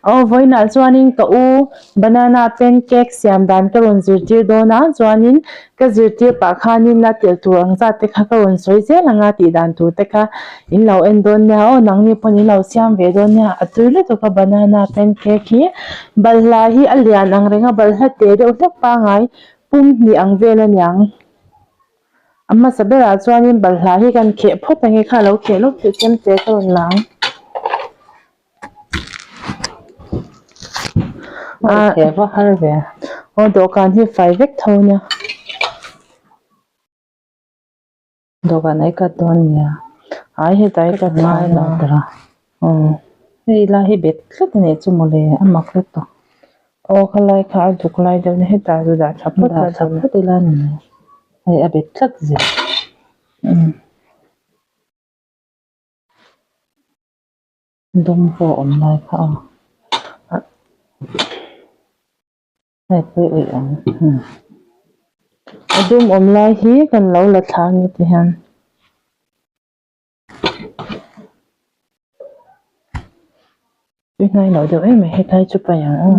Aw vawiinah chuanin ka u banana pancake siam dan ka rawn zirtir dawn a chuanin ka zirtir pah khanin a telh tur ang zat te kha ka rawn sawi zel ang a tih dan tur te kha in lo en dawn nia aw nangni pawn in lo siam ve dawn nia a tui lutuk a banana pancake hi balhla hi a lian ang reng a balhla te deuh hlek pangai pum hnih ang vel a niang. A hmasa berah chuanin balhla hi kan kheh phawt ang e kha a lo kheh lawk tih chem che ka rawn la ang. Ah kheh va har ve. Aw dawhkan hi fai vek tho nia. Dawhkan ai cut dawn nia. Ai hetah i cut ngai lo. Aw hei lai hi bet tlat a nih chu mawle a mak vek tawh. Aw khalai kha a duk lai deuh nia hetah chu dah tha phawt dah tha phawt ila ni mai hei a bet tlat zel. Dum pawh a awm lai kha aw hei pawh i awih ang. A dum awm lai hi kan lo la thla ang e ti hian. Tui hnai loh deuh em mai hetlai chu paih ang aw.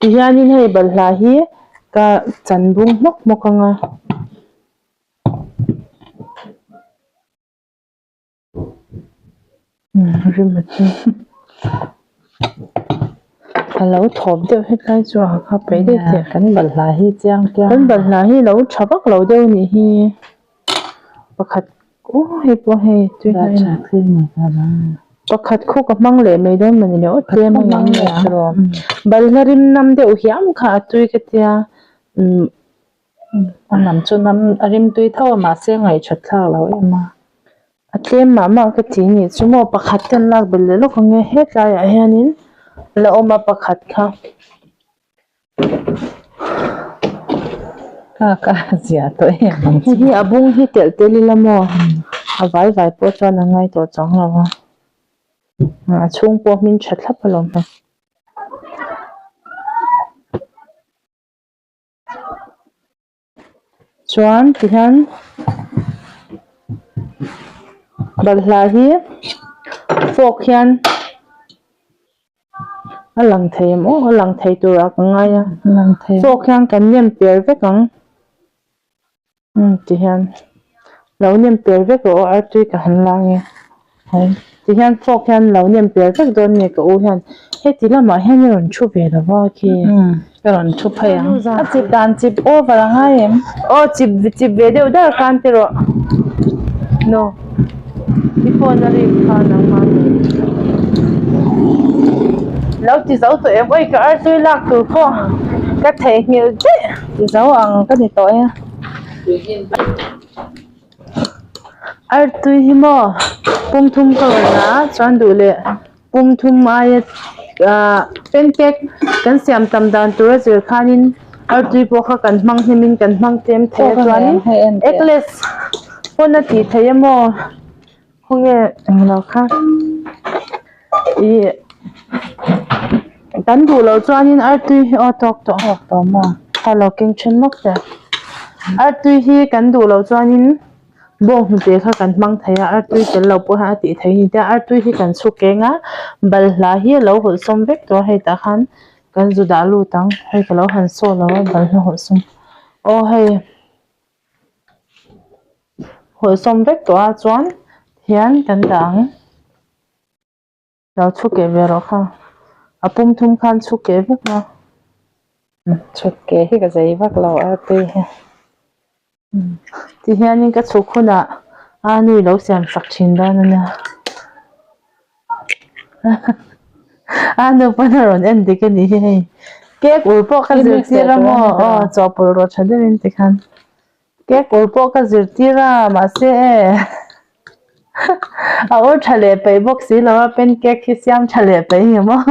Tihianin hei balhla hi ka chan bung hmawk hmawk ang a. Rim a chu a lo thawp deuh hetlai chu a kha paih daih teh. Kan balhla hi chiang chiang. Kan balhla hi lo tha vak lo deuh a nih hi. Pakhat aw hei pawh hei tui hnai a pakhat khu ka hmang leh mai dawn mawni le aw tlem a ang leh tawh balhla rim nam deuh hiam kha a tui ka tia umm a nam chu nam a rim tui tho a mahse ngaih that thlak lo em a a tlem mah mah ka ti nih chu maw pakhat te an lak belh leh lawk ang e hetlaiah hianin la awm a pakhat kha. Ka ka zia tawh em ang chu. Hei hi a bung hi telh tel ila maw? A vai vai pawh chuan a ngai tawh chang lo a. A chhung pawh hmin tha thlap alawm hei. Chuan tihian balhla hi fork hian a lang thei em aw a lang thei turah ka ngai a fork hian kan nem per vek ang umm tihian lo nem per vek rawh aw artui ka han la ange tihian fork hian lo nem per vek dawn nge ka u hian heti lamah hian i rawn thu ve lo va khi. Ka rawn thu phei ang. A chip dan chip over a ngai em? Aw chip chip ve deuh dar khan ti rawh. No. I phone a rik kha nangmah ni. Lo ti zo tawh em? Oi ka artui lak tur pawh ka theihnghilh daih. Ti zo ang ka ni tawh e. Artui hi maw pum thum ka rawn la a chuan duh leh pum thum aia ah pancake kan siam tam dan tur a zir khanin artui pawh kha kan hmang hnem in kan hmang tlem thei a chuanin eggless pawn a tih theih emaw khawnge englo kha ih kan duh loh chuanin artui hi aw tawk tawh a lo keng then lawk teh artui hi kan duh loh chuanin. Bawng hnute kha kan hmang thei a artui tel lo pawh hian a tih theih a ni te artui hi kan chhuk keng a balhla hi a lo hawlh sawm vek tawh a hei tah khan kan zu dah lut ang hei ka lo han saw lo a balhla hawlh sawm aw hei hawlh sawm vek tawh a chuan hian kan dah ang. Lo chhuk keh ve rawh kha. A pum thum khan chhuk keh vek a. Chhuk keh hi ka zei vak lo a tui hi. Ti hianin ka chhuk hunah a nui lo siam sak thin dawn a nia. A nu pawn a rawn en dik a nih hi hei. Cake ur pawh ka zirtir a maw? Aw chawhpawlh rawh tha deuhin tikhan. Cake ur pawh ka zirtir a mahse e a ur tha leh peih bawk si lo a pancake hi siam tha leh peih nge maw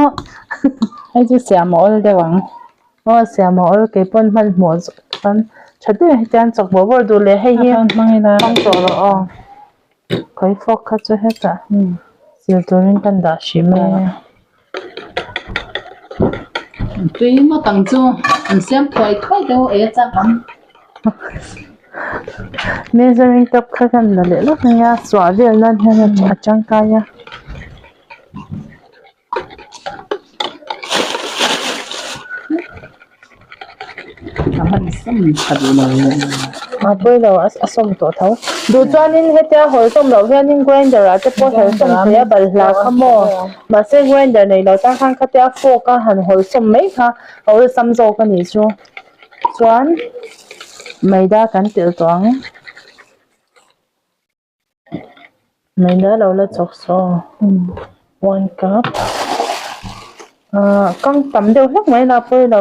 hei chu siam a awl deuh ang aw siam a awl kei pawn hmanhmawh zawk chuan tha deuh hetiang chawk bawrh bawrh duh leh hei hi hmang tawh rawh aw khawi fork kha chu hetah sil turin kan dah hrih mai a. Tui ngawt ang chu an siam thuai thuai deuh ei a chak ang. Measuring cup kha kan la leh lawk mai a suah vel nan hian a tangkai a. A pawi lo a sawm tawh tho. Duh chuanin hetia hawl sawm loh hianin grinder ah te pawh her sawm thei a balhla kha maw. Mahse grinder nei lo tan khan khatia fork a han hawl sawm mai kha a awlsam zawk a nih chu. Chuan maida kan telh tawh ang. Maida lo la chawk saw one cup ah kang tam deuh hlek mai la pawi lo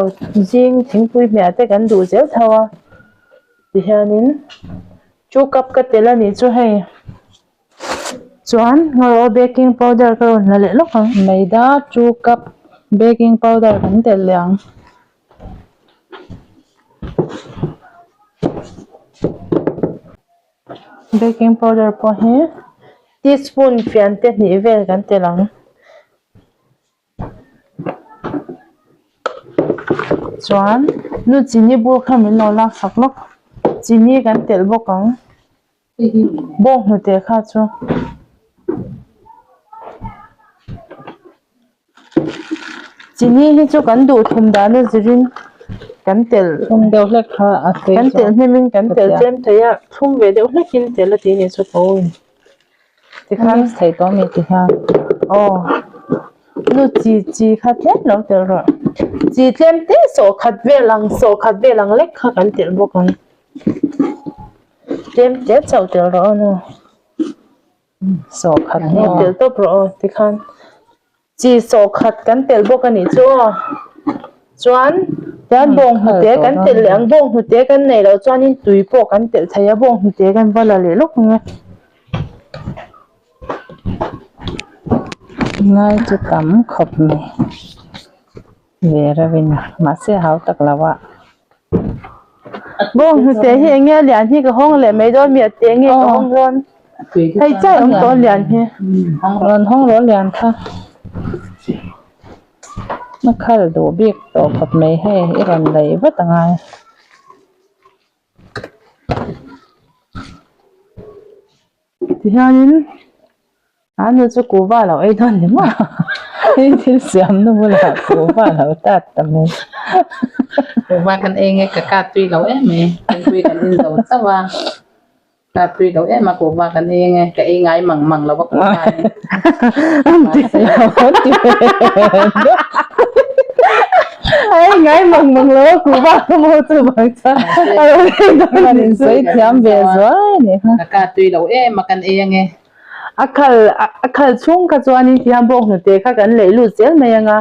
zing thingpui hmeh te kan duh zel tho a tihianin two cup ka tel a nih chu hei chuan ngaw baking powder ka rawn la leh lawk ang. Maida two cup baking powder kan telh leh ang. Baking powder pawh hi teaspoon fian te hnih vel kan telh ang chuan nu chini bur kha min lo lak sak lawk chini kan telh bawk ang bawnghnute kha chu. Chini hi chu kan duh thum dan a zirin kan telh Thlum deuh hlek kha a tui kan zawk telh hnem in kan ka telh tia. tlem thei a thlum ve deuh hlek in telh a tih nih chu ka awm Tikhan mix thei tawh ami tikhan aw nu chi chi kha tlem lo telh rawh chi tlem te sawh khat vel ang sawh khat vel ang lek kha kan telh bawk ang tlem te chauh telh rawh aw nu. Sawh khat maw telh tawp rawh aw tikhan chi sawh khat kan telh bawk a nih chu aw chuan tian bawng hnute kan telh leh ang bawng hnute kan neih loh chuanin tui pawh kan telh thei a bawng hnute kan va la leh lawk ang e. Ngai chu tam khawp mai ve reuhin mahse a hau tak lo a. Bawng hnute hi eng nge a lian hi ka hawng leh mai dawn mi a te nge ka hawng dawn hei chai awm tawh a lian hi. Rawn hawng rawh lian kha a khal duh bik tawh khawp mai hei i rawn lei vat a ngai. Tihianin a nu chu kuhva lo ei dawn ni maw? Hei thil siam na bulah kuhva lo tat ta mai. Kuhva kan ei nge ka kat tui lo em mai thingpui kan in zo chauh a kat tui lo em a kuhva kan ei nge ka ei ngai mang mang lo a kuhva hi. Ai ngai mang mang lo a kuhva ka maw chu bang chuan a lo ei dawn Kan in sawi thiam ve zuai a nih kha. Ka ka tui lo em a kan ei ange. A khal a khal chhung kha chuanin tihian bawnghnute kha kan lei lut zel mai anga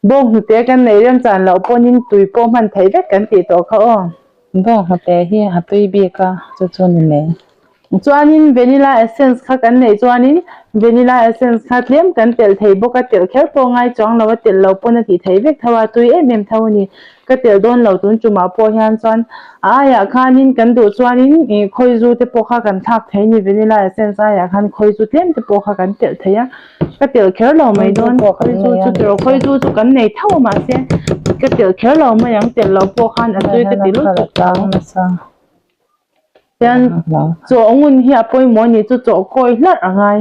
bawnghnute kan nei rem chan loh pawhin tui pawh hman theih vek kan tih tawh kha aw. Bawnghnute hi a tui bik a chu chu ni mai. Chuanin vanilla essence kha kan neih chuanin vanilla essence kha tlem kan telh thei bawk a, telh kher pawh ngai chuang lo a, telh lo pawn a tih theih vek tho a, tui em em tho a ni. Ka telh dawn lo tun tumah pawh hian chuan a aiah khanin kan duh chuanin ih khawizu te pawh kha kan thlak thei a ni, vanilla essence aiah khan khawizu tlem te pawh kha kan telh thei a, ka telh kher lo mai dawn, khawizu chu tiraw khawizu chu kan nei tho a mahse ka telh kher lo mai ang, telh lo pawh khan a tui ka ti lutuk tho. Chuan chaw ngun hi a pawimawh a nih chu chaw kawi hlarh a ngai.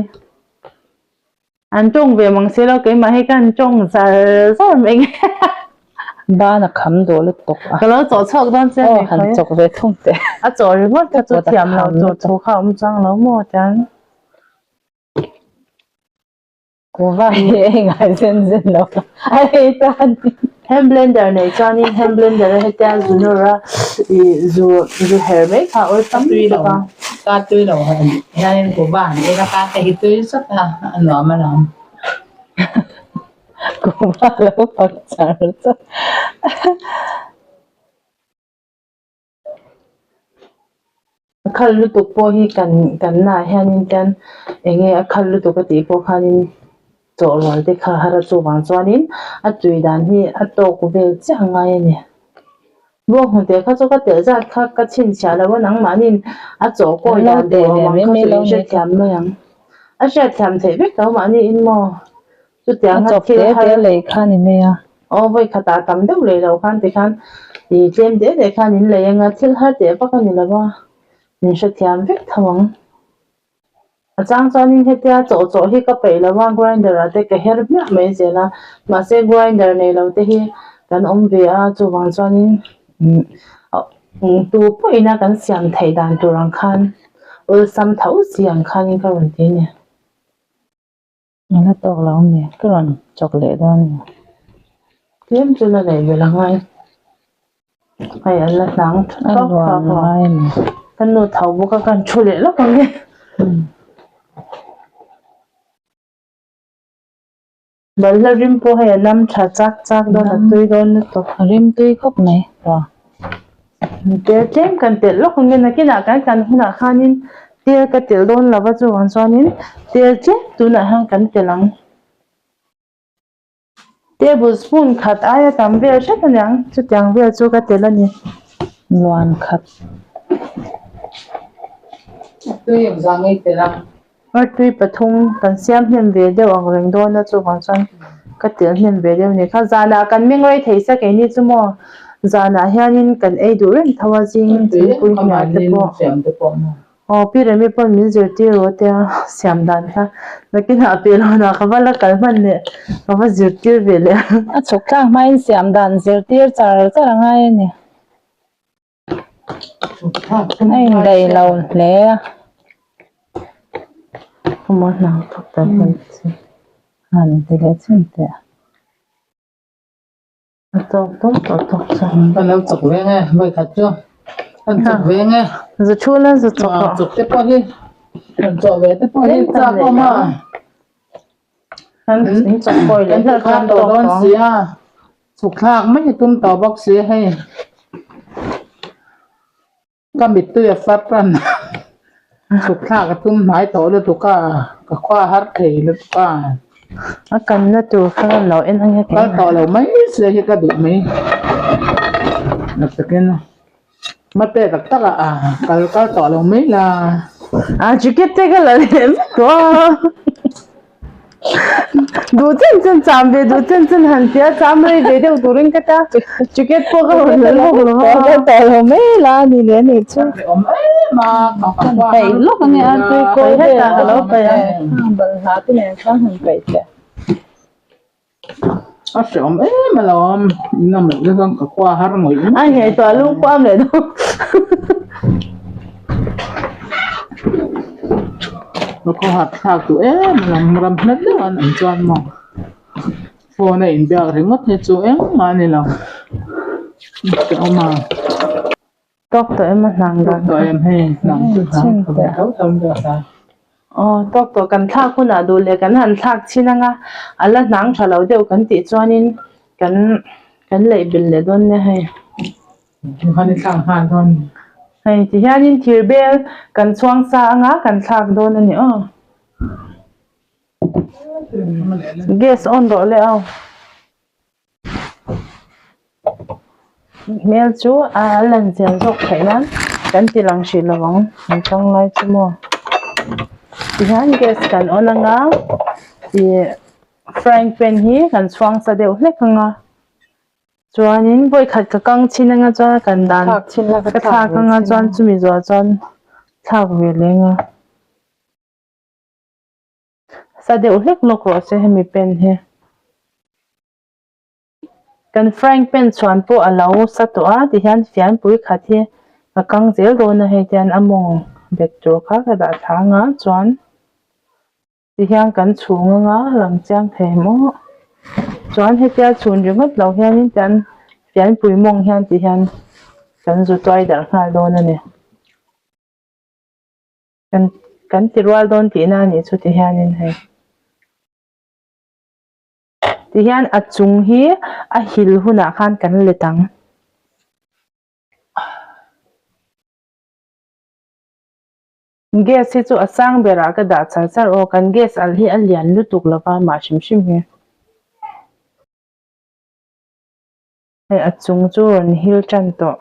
An tawng ve mang se lo keimah hi khan tawng zar zar mai nge. Ban a kham duh lutuk a. Ka lo chawh chhuak dawn che a ni khawi. Han chawk ve thung teh. A chawh ringawt kha chu thiam lo tur thu kha a awm chuang lo maw tiang. Kuhva hi ei ngai zen zen lo a ei ta a ni. Hand blender nei chuanin hand blender a hetia zu nawr a ih zu zu her mai kha awlsam tak a. Ka tui lo hianin kuhva han ei a ka te hi tui zet a a nuam alawm. Kuhva lo pak char char. A khal lutuk pawh hi kan kan naah hianin hian eng nge a khal lutuk a tih pawh khanin chawhrual te kha har a chuvang chuanin a tui dan hi a tawk vel chiah a ngai a ni. Bawnghnute kha chu ka telh zat kha ka chhinchhiah lo a nangmahniin a chawh kawi dan tur awm ang kha chu in hrethiam mai ang. A hriatthiam theih vek tho mahniin maw? Chutiang a thil har te lei kha ni mai a. Aw vawi khatah tam deuh lei lo khan tikhan ih tlem deuh deuh khan in lei anga thil har teh vak a ni lo va, min hrethiam vek tho ang. A chang chuanin hetia chawh chawh hi ka peih lo a, grinder ah te ka her hmiah mai zel a, mahse grinder nei lo te hi kan awm ve a, chuvang chuanin. Tu pawhin a kan siam theih dan tur ang khan awlsam tho si ang khanin ka rawn ti a ni. A la tawk lo a ni, ka rawn chawk leh dawn a ni. Tlem chu la neih belh a ngai. Hei an la hnang tha tawk tawk a. Ka nu tho bawk a kan thu leh lawk ang e. Balhla rim pawh hei a nam tha chak chak dawn a tui dawn lutuk. A rim tui khawp mai tawh. Tel tlem kan telh lawk ang e nakinah kan kan hunah khanin tel ka telh dawn lo va chuvang chuanin tel tlem tunah hian kan telh ang. Table spoon khat aia tam vel hret a niang chutiang vel chu ka telh a ni. Luan khat. Tui engzah ngei telh a? Artui pathum kan siam hnem ve deuh ang reng dawn a chuvang chuan ka telh hnem ve deuh a ni kha. Zanah kan meng rei thei sa keini chu maw zanah hianin kan ei duh reng tho a zing thingpui hnial te pawh. Aw Pi Remi pawn min zirtir rawh tia siam dan kha nakinah Pilawnah ka va la kal hman leh ka va zirtir ve leh a. A chhuk thlak hmain siam dan zirtir char char a ngai a ni. A indaih lo hle a. Khawmaw hnang thawk tak han chi. Han ti leh chhin teh a. A tawk tawk tawh tawk chu. Kan lo chawk veng e, vawi khat chu. Kan chawk veng e. Zu thu la zu chawk rawh. Chawk te pawh hi, kan chawh ve te pawh hi chak awm a. Kan in chawk kawi leh hlauh chuan tawk dawn si a. Chhuk thlak mai hi tum tawh bawk si hei. Ka mittui a far tan chhuk thlak a tum hnai tawh lutuk a, ka khua a har thei lutuk a. A kanna tur kha ka lo en ang e. Kal tawh lo mai se hi ka duh mai. Na takin mate tak tak a kal kal tawh lo mai la. A jacket te ka la leh vek tawh a. Duh chen chen cham ve duh chen chen han tia cham rei ve deuh turin ka ta ticket pawh ka rawn la lawk lo a. Ka tawh lo mai la a ni leh a nih chu. Kan paih lawk a nia tui kawi vel ka lo paih a. Balhla te nen khan han paih teh. A hreawm em alawm in awm loh te chuan ka khua har ngawih ngawih. A ngaihtuah lungkuam leh dawn. Ka khaw harh thlak duh em alawm ram hlat deuh an awm chuan maw phone a inbiak ringawt hi chu engmah a ni lo hreawm a. Tawk tawh em a hnang dan tawk tawh em hei hnang chu hnang tho tho deuh a. Aw tawk tawh kan thlak hunah duh leh kan han thlak chhin anga a la hnang tha lo deuh kan tih chuanin kan kan leih belh leh dawn nia hei. Khan i thlak nghal dawn. Hei ti hianin thir bel kan chhuang sa anga kan thlak dawn a ni aw. Gas on rawh le aw. Hmel chu a lan chian zawk theih nan kan ti lang hrih lo ang an tang lai chu maw tihian gas kan on anga ih frying pan hi kan chhuang sa deuh hlek anga chuanin vawi khat ka kang chhin anga chuan kan dan ka thlak anga chuan chumi zawh chuan thlak ve leh anga. Sa deuh hlek lawk rawh se hemi pen hi. Kan frying pan chhuan pawh a lo sa tawh a tihian fianpui khat hi ka kang zel dawn a hei tian a mawng bet tur kha ka dah thla anga chuan tihian kan chhung anga lang chiang thei maw chuan hetia chhun ringawt lo hianin tian fianpui mawng hian tihian kan zu tuai darh nghal dawn a ni. Kan kan ti rual dawn tihna a nih chu ti hianin hei ti hian a chung hi a hil hunah khan kan let ang. Gas hi chu a sang berah ka dah char char aw kan gas alh hi a lian lutuk lova mah hrim hrim hi. Hei a chung chu rawn hil tan tawh.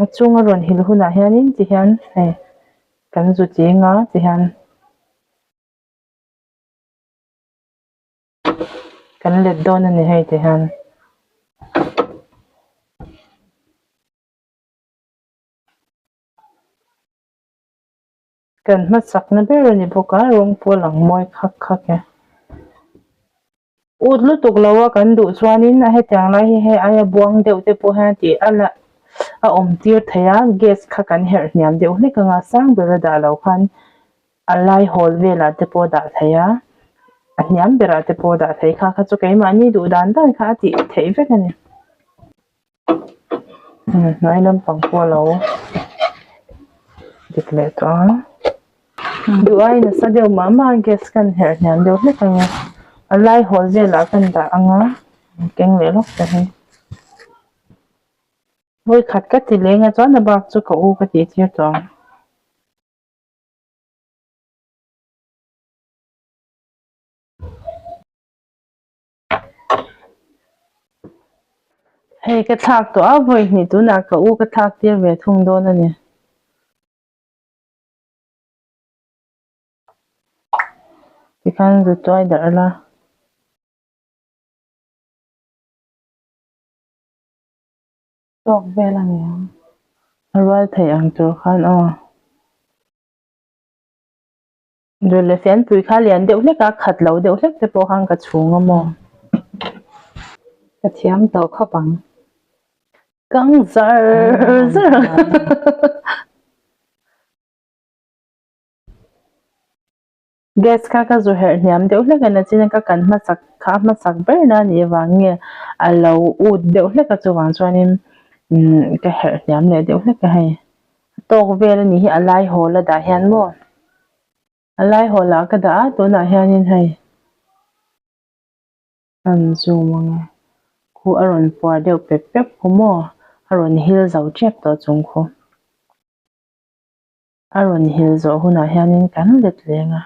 A chunga rawn hil hunah hianin ti hian hei kan zu ching a ti hian kan let dawn a ni hei ti hian. Kan hmasakna ber a ni bawk a rawng pawh a lang mawi khak khak e. Ut lutuk lo a kan duh chuanin a hetiang lai hi hei aia buang deuh te pawh hian tih a la a awm tir thei a, gas kha kan herh hniam deuh hlek anga sang bera dah lo khan a lai hawl velah te pawh dah thei a, a hniam berah te pawh dah thei kha kha chu keimahni duh dan dan kha a tih theih vek a ni. Hnuai lampang pawh a lo dik leh tawh a duh aiin nasa deuh mah mah a gas kan herh hniam deuh hlek ang a a lai hawl velah kan dah ang a keng leh lawk ta hi vawikhat ka ti leng a chuan a bak chu ka u ka tih tir tawh ang. Hei ka thlak tawh a vawi hnih tunah ka u ka thlak tir ve thung dawn a ni. Tikhan zu tuai darh la. Tawk vel a ni ang. A rual theih ang tur khan aw. Dul leh fianpui kha lian deuh hlek a, khat lo deuh hlek te pawh khan ka chhung a maw? Ka thiam tawh khawp ang. Kang zar zar ang. Gas kha ka zu herh hniam deuh hlek a, nachin ka kan hmasak kha a hmasak ber na a nih vang nge a lo ut deuh hlek a chuvang chuanin ka herh hniam leh deuh hlek a hei. Tawk vel a nih hi a lai hawl a dah hian maw a lai hawl ah ka dah a tunah hianin hei an zoom ang e khu a rawn puar deuh pep pep khu maw a rawn hil zo tep tawh chung khu a rawn hil zawh hunah hianin kan let leng a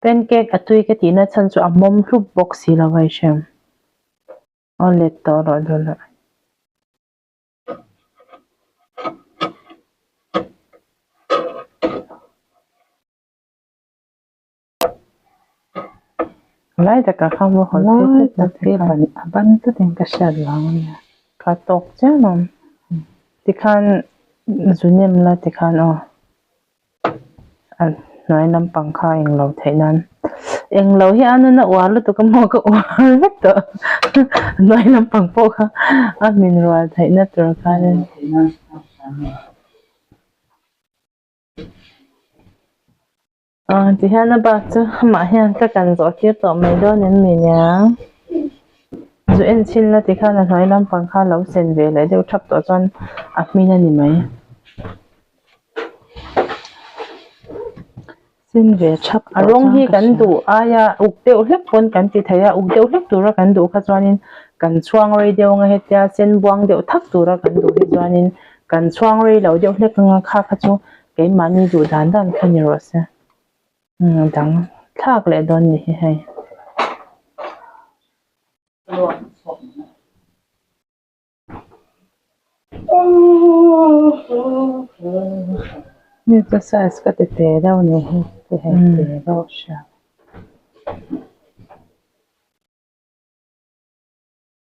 pancake a tui ka tihna chhan chu a hmawm hlup bawk si lo a i hriam aw let tawh rawh dawlh ah. Lai takah khan maw hawn phei Lai tak hi ban a ban tlatin ka hriat vang a nia. Ka tawk chiam ang. Tikhan zu nem la tikhan aw. A hnuai lampang kha englo theih nan englo hi a nuna uar lutuk a maw ka uar vek tawh a hnuai lampang pawh kha a hmin rual theih na tur khanin ah tihian a bak chu amah hian ka kan zawh tir tawh mai dawn em ni nia zu en chhin la tikhan a hnuai lampang kha lo sen ve leh deuh thap tawh chuan a hmin a ni mai. Sen ve thap A rawng hi kan duh aia uk deuh hlek pawn kan ti thei a, uk deuh hlek tura kan duh kha chuanin kan chhuang rei deuh anga hetia sen buang deuh thak tura kan duh hi chuanin kan chhuang rei lo deuh hlek anga kha kha chu keimahni duh dan dan kha ni rawh se. Umm dang thlak leh dawn ni hi hei. Mi chu size ka ti te deuh ni hi ti hei te deuh hria.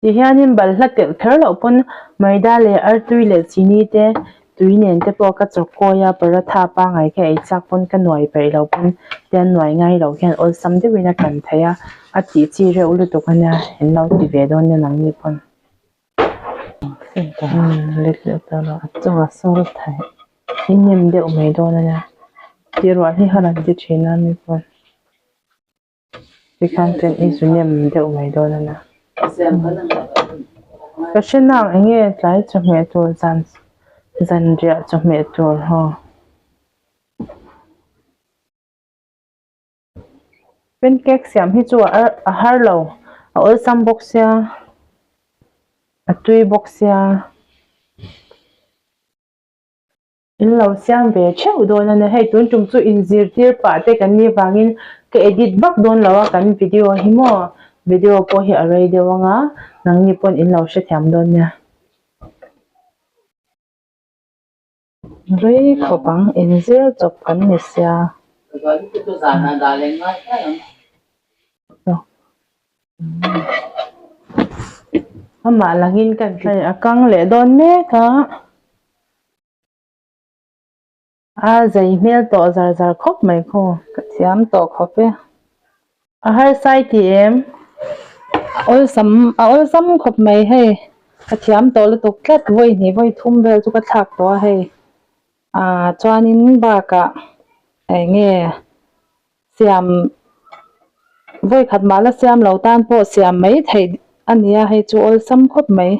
Ti hianin balhla telh kher loh pawn maida leh artui leh chini te tui nen te pawh ka chawk kawi a paratha pangai kha ei chak pawn ka nuai peih lo pawn tian nuai ngai lo hian awlsam deuhin a kan thei a a tih chi reuh lutuk a nia in lo ti ve dawn nia nangni pawn. A chunga sawl theih i nem deuh mai dawn a nia tih ruah hi han an ti thin a mi pawn tikhan chuan i zu nem deuh mai dawn a nia ka hre nang eng nge tlai chawhmeh tur zan zanriah chawhmeh tur haw. Pancake siam hi chu a har lo a awlsam bawk sia a tui bawk sia in lo siam ve theuh dawn a ni hei tun tum chu inzirtir pah te kan nih vangin ka edit vak dawn lo a kan video hi maw video pawh hi a rei deuh anga nangni pawn in lo hrethiam dawn nia. Rei khawp ang inzir chawp kan ni sia. Amah langin kan hei a kang leh dawn mek a. A zei hmel tawh zar zar khawp mai khaw. Ka thiam tawh khawp e. A harsai ti em? Awlsam a awlsam khawp mai hei ka thiam tawh lutuk tlat vawi hnih vawi thum vel chu ka thlak tawh a hei ah chuanin bakah eng nge siam vawi khat mah la siam lo tan pawh siam mai theih a ni a hei chu awlsam khawp mai.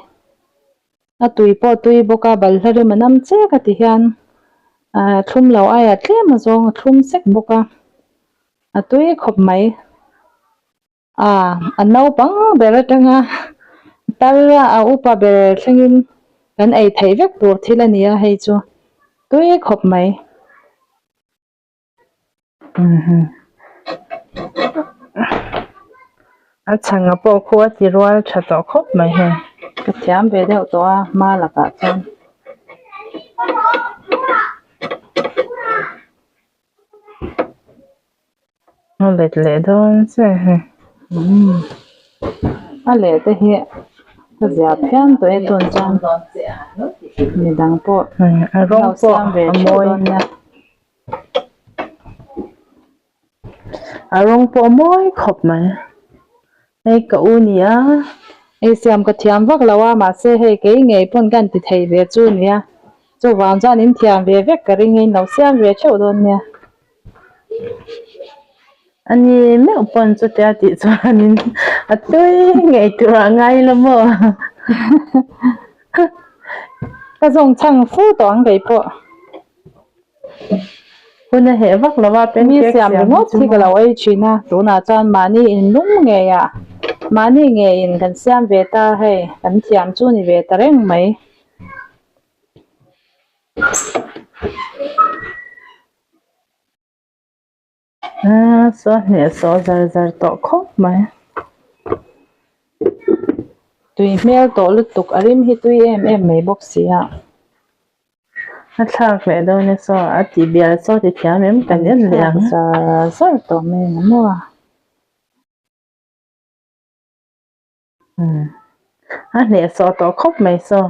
A tui pawh tui bawk a balhla rem a nam chek a ti hian ah thlum lo aia tlem a zawng a thlum sek bawk a a tui khawp mai ah a naupang ber atanga tar a upa ber thlengin kan ei theih vek tur thil a ni a hei chu tui khawp mai. A chhanga pawh khu a ti rual tha tawh khawp mai hei. Ka thiam ve deuh tawh a hma lakah chuan. A let leh dawn che hei. A leh te hi ka zia phian tawh e tun chuan midang pawh a rawng pawh a mawi. A rawng pawh a mawi khawp mai hei ka u nia ei siam ka thiam vak lo a mahse hei kei ngei pawn ka inti thei ve chu nia chuvang chuan in thiam ve vek ka ring in lo siam ve theuh dawn nia. A ni meuh pawn chutia tih chuanin a tui ngei tur ah ngai lo maw ka zawng chhang fu tawh ang kei pawh. Hun a heh vak lo a Mi siam ringawt hi ka lo ei thin a, tunah chuan mahni in lum ngei ah mahni ngeiin kan siam ve ta hei kan thiam chu ni ve ta reng mai. Saw hneh saw zar zar tawh khawp mai. Tui hmel tawh lutuk a rim hi tui em em mai bawk si a. A thlak leh dawn e saw a ti bial saw ti thiam em kan en leh ang. Zar zar tawh mai ang maw. A hneh saw tawh khawp mai saw.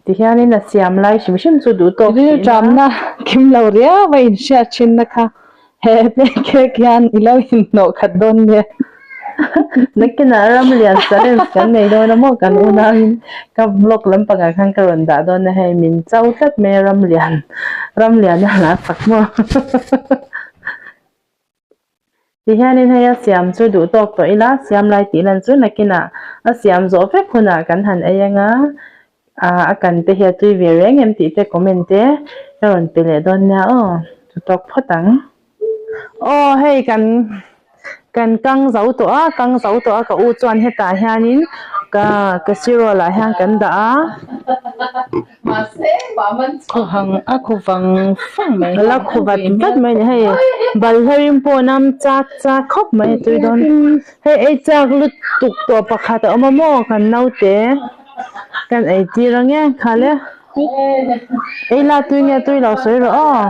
Ti hianin a siam lai hrim hrim chu duh tawk Ril ṭamna kim lo riau a inhriat thinna kha he pancake hian i lo inhnawh khat dawn nia. Nakinah ram lian challenge kan nei dawn a maw kan unauin ka vlog lampangah khan ka rawn dah dawn a hei min cho tlat mai a ram lian ram lian a hla sak maw ti hianin hei a siam chu duh tawk tawh ila siam lai tih lan chu nakinah a siam zawh vek hunah kan han ei anga ah a kan te hi a tui ve reng em tih te comment te ka rawn pe leh dawn nia aw chu tawk phawt ang. Aw hei kan kan kang zo tawh a kang zo tawh a ka u chuan hetah hianin ka casserole ah hian kan dah a. Khuhang a khu vang vang mai a la khu vat vat mai a ni hei balhla rim pawh an awm chak chak khawp mai a tui dawn hei ei chak lutuk tawh pakhat a awm a maw kan naute kan ei tir ang e khale. Ei la tui nge tui lo sawi rawh aw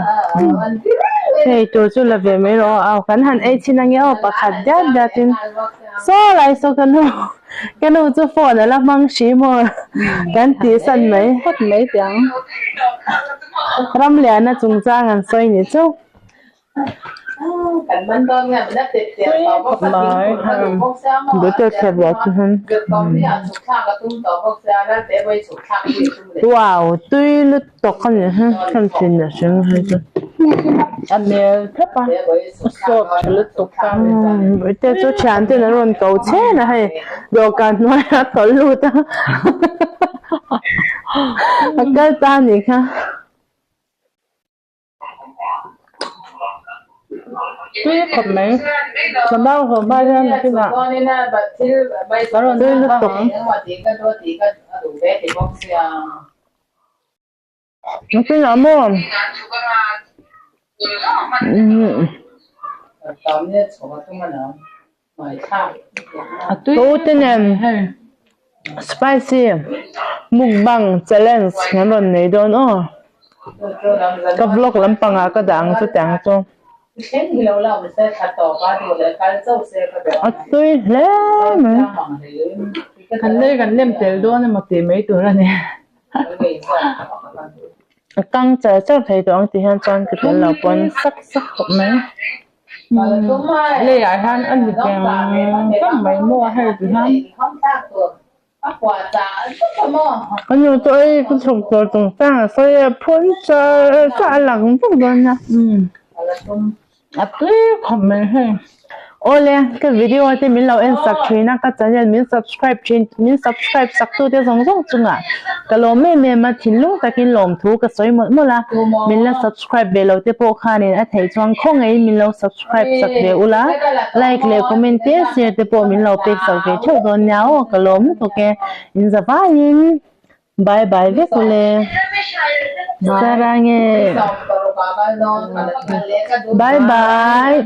hei tur chu la ve mai rawh aw kan han ei chhin ange aw pakhat diat diat in saw lai saw ka nu ka nu chu phone a la hmang hri maw kan tih san mai phawt mai teh ang Ramliana chungchang an sawi ni chu. Wow tui lutuk a ni hi hemi chin a hring hi chu a mel thlap a a sawt tha lutuk a te chu thian ten an rawn ko chhen a hei dawhkan hnuaiah a tawlh lut a a kal ta a nih kha. Tui khawp mai ka nau haw hma hian nakinah ka rawn Tui lutuk. Nakinah maw Tui te nen spicy mukbang challenge kan rawn nei dawn aw ka vlog lampangah ka dah ang chutiang chu. A tui hle mai. Kan lei kan lem tel dawn emaw tih mai tur a ni. A kang char char thei tawh ang tih hian chuan ka tel lo pawn. Sak sak khawp mai. Leiah hian a ni keng vang mai maw a hei ti hian. Ka nu chu ei ka chhuk tur chung chang a sawi a phun char char a lang vek dawn a. A tui khawp mai hei. Awle ka video te min lo en sak thin a ka channel min subscribe thin min subscribe sak tu te zawng zawng chungah ka lawm em em a thinlung takin lawmthu ka sawi mawlh mawlh a min la subscribe ve lo te pawh khanin a theih chuan khawngaihin min lo subscribe sak ve ula like leh comment te share te pawh min lo pek sak ve theuh dawn nia aw ka lawm lutuk e in za vaiin bye bye vek ule Sarange bye bye.